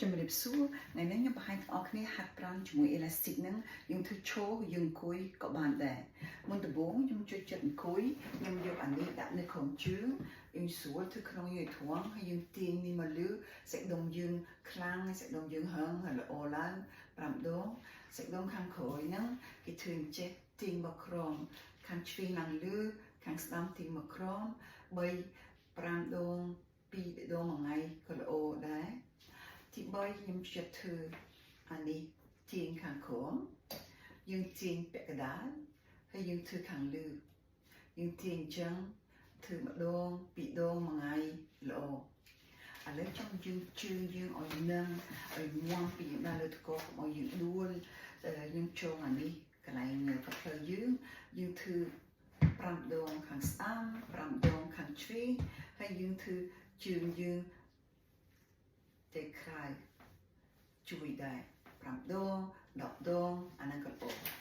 ជំរាបសួរថ្ងៃនេះខ្ញុំបង្ហាញបងប្អូនគ្នាហាត់ប្រាណជាមួយអេឡាស្ទិកហ្នឹងយើងធ្វើឈរយើងអង្គុយក៏បានដែរមុនដំបូងខ្ញុំជួយចិត្តអង្គុយខ្ញុំយកអានេះដាក់នៅក្នុងជើងយើងស្រួលធ្វើក្នុងយើងឲ្យត្រង់ហើយយើងទាញនេះមកលើសាច់ដុំយើងខ្លាំងហើយសាច់ដុំយើងហឹងហើយល្អឡើង5ដងសាច់ដុំខាងក្រោយហ្នឹងគេធ្វើអញ្ចេះទាញមកក្រោមខាងឆ្វេងឡើងលើខាងស្ដាំទាញមកក្រោម3 5ដង2ដងមួយថ្ងៃក៏ល្អដែរ ទី3ខ្ញុំចិត្តធ្វើអានេះទាញខាងក្រោមយើងទាញពាក់កណ្ដាលហើយយើងធ្វើខាងលើយើងទាញអញ្ចឹងធ្វើម្ដងពីរដងមួយថ្ងៃល្អឥឡូវចង់យើងជើងយើងឲ្យនឹងឲ្យមាំពីយើងដើរលើតកកុំឲ្យយើងដួលយើងចងអានេះកន្លែងកាផ្លូវយើងយើងធ្វើ5ដងខាងស្ដាំ5ដងខាងឆ្វេងហើយយើងធ្វើជើងយើង ទៅក្រៅជួយដែរ5ដង10ដងអាហ្នឹងក៏ល្អ